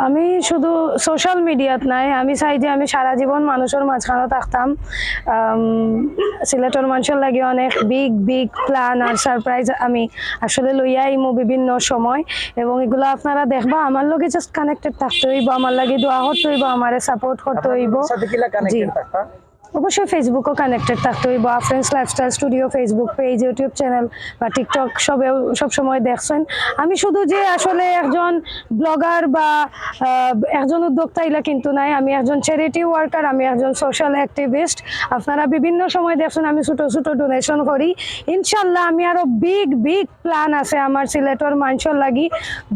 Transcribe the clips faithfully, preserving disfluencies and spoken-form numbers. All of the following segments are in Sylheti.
আমি শুধু সোশ্যাল মিডিয়াত নাই, আমি চাই যে আমি সারা জীবন মানুষর মাঝখানো থাকতাম। আম, সিলেটর মানুষর লাগি অনেক বিগ বিগ প্ল্যান আর সারপ্রাইজ আমি আসলে লইয়া আইমু বিভিন্ন সময়, এবং এগুলা আপনারা দেখবা। আমার লগে জাস্ট কানেক্টেড থাকতে অইবো, আমার লাগি দোয়া করতে অইবো, আমারে সাপোর্ট করতে অইবো। সাথে কিলা কানেক্টেড থাকতা? অবশ্যই ফেসবুকও কানেক্টেড থাকতে অইবো। Afrins lifestyle studio Facebook page, YouTube channel বা টিকটক, সবেও সবসময় দেখছইন। আমি শুধু যে আসলে একজন ব্লগার বা আহ, একজন উদ্যোক্তা, ইলা কিন্তু নাই। আমি একজন চ্যারিটি ওয়ার্কার, আমি একজন সোশ্যাল অ্যাক্টিভিস্ট। আপনারা বিভিন্ন সময় দেখছইন আমি ছোট ছোট ডোনেশন করি। ইনশাল্লাহ আমি আরো বিগ বিগ প্ল্যান আছে আমার সিলেটর মানুষর লাগি,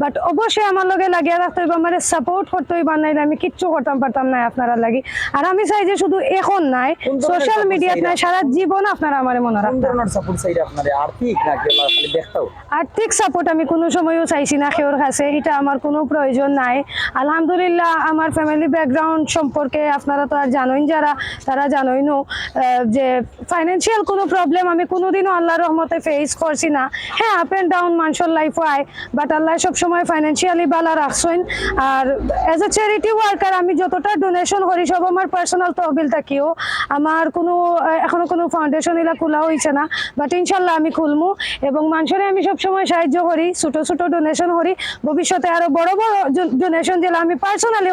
বাট অবশ্যই আমার লগে লাগিয়া থাকতে অইবো, আমারে সাপোর্ট করতে অইবো, নাইলে আমি কিচ্ছু করতাম পারতাম না আপনারার লাগি। আর আমি চাই যে শুধু এখন নাই, কোন ধরনের সোশ্যাল support মিডিয়াত চাইরা নাই, সারা জীবন আপনারা আমারে মনে কোন রাখবেন। ধরনের সাপোর্ট চাইরা আপনারে? আর্থিক নাকি ওলা খালি দেখতাও? আর্থিক সাপোর্ট আমি কোনো সময়ও চাইছি না কেউর কাছে, এটা আমার কোনো প্রয়োজন নাই। আলহামদুলিল্লাহ, আমার ফ্যামিলি ব্যাকগ্রাউন্ড সম্পর্কে আপনারা তো আর জানইন, যারা তারা জানইনও, আহ, যে ফাইন্যান্সিয়াল কোনো প্রবলেম আমি কোনোদিনও আল্লাহর রহমতে ফেস করছি না। হ্যাঁ, আপ অ্যান্ড ডাউন মানুষর লাইফও আয়, বাট আল্লাহ সবসময় ফাইন্যান্সিয়ালি ভালা রাখছইন। আর অ্যাজ এ চ্যারিটি ওয়ার্কার আমি যতটা ডোনেশন করি সব আমার পার্সোনাল তহবিল থাকিও, আমার কোনো আহ, এখনো কোনো ফাউন্ডেশন ইলা খোলা হইছে না, বাট ইনশাল্লাহ আমি খুলমু। এবং মানুষরে আমি সবসময় সাহায্য করি, ছোট ছোট ডোনেশন করি। ভবিষ্যতে আরো বড় বড় ডোনেশন যেলা আমি পার্সোনালি